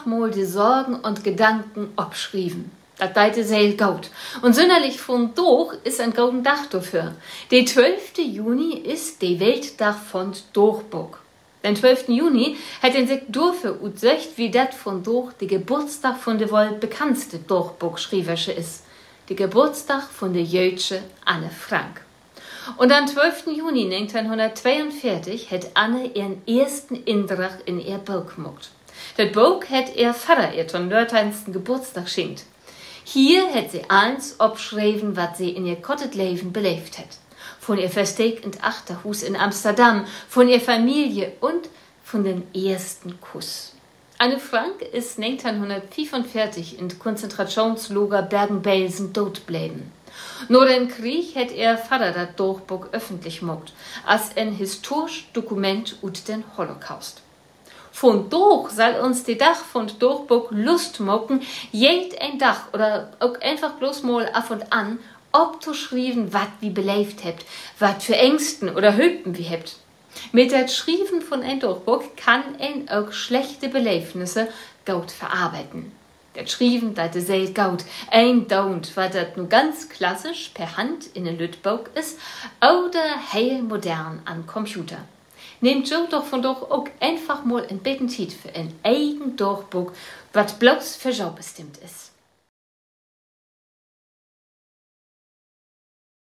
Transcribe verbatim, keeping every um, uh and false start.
mal de Sorgen un Gedanken opschrieven. Dat deit de Seel goot. Un sünnerlich vundaag is en goden Dag dorför. De twölfte Juni is de Weltdag von't Daagbook. Den twölften Juni hett een sik dorför utsöcht, wiel dat vundaag de Geburtsdag vun de woll bekanntste Daagbookschrieversche is. De Geburtsdag vun de Jöödsche Anne Frank. Un an'n twölften Juni negenteihnhunnerttweeunveertig hett Anne ehren eersten Indrag in ehr Book maakt. Dat Book hett ehr Vadder ehr to'n dörteihnsten Geburtsdag schenkt. Hier hett se allens opschreven, wat se in ehr kortet Leven beleevt hett. Vun ehr Versteek in't Achterhuus in Amsterdam, vun ehr Familie un vun den eersten Kuss. Anne Frank is negenteihnhunnertfiefunveertig in't Konzentratschoonslager Bergen-Belsen doot bleven. Na den Krieg hett ehr Vadder dat Daagbook öffentlich maakt, as en historisch Dokument ut den Holocaust. Vundaag sall uns de Dag vun't Daagbook Lust maken, jeden Dag oder ok eenfach bloots mal af un an optoschrieven, wat wi beleevt hebbt, wat för Ängsten oder Höpen wi hebbt. Mit dat Schrieven vun en Daagbook kann een ok slechte Beleevnisse goot verarbeiden. Dat Schrieven deit de Seel goot. Een doont, wat dat nu ganz klassisch per Hand in en lütt Book is oder heel modern an'n Computer. Nehmt jo doch vundaag ok eenfach mal en beten Tiet för en egen Daagbook, wat bloots för jo bestimmt is.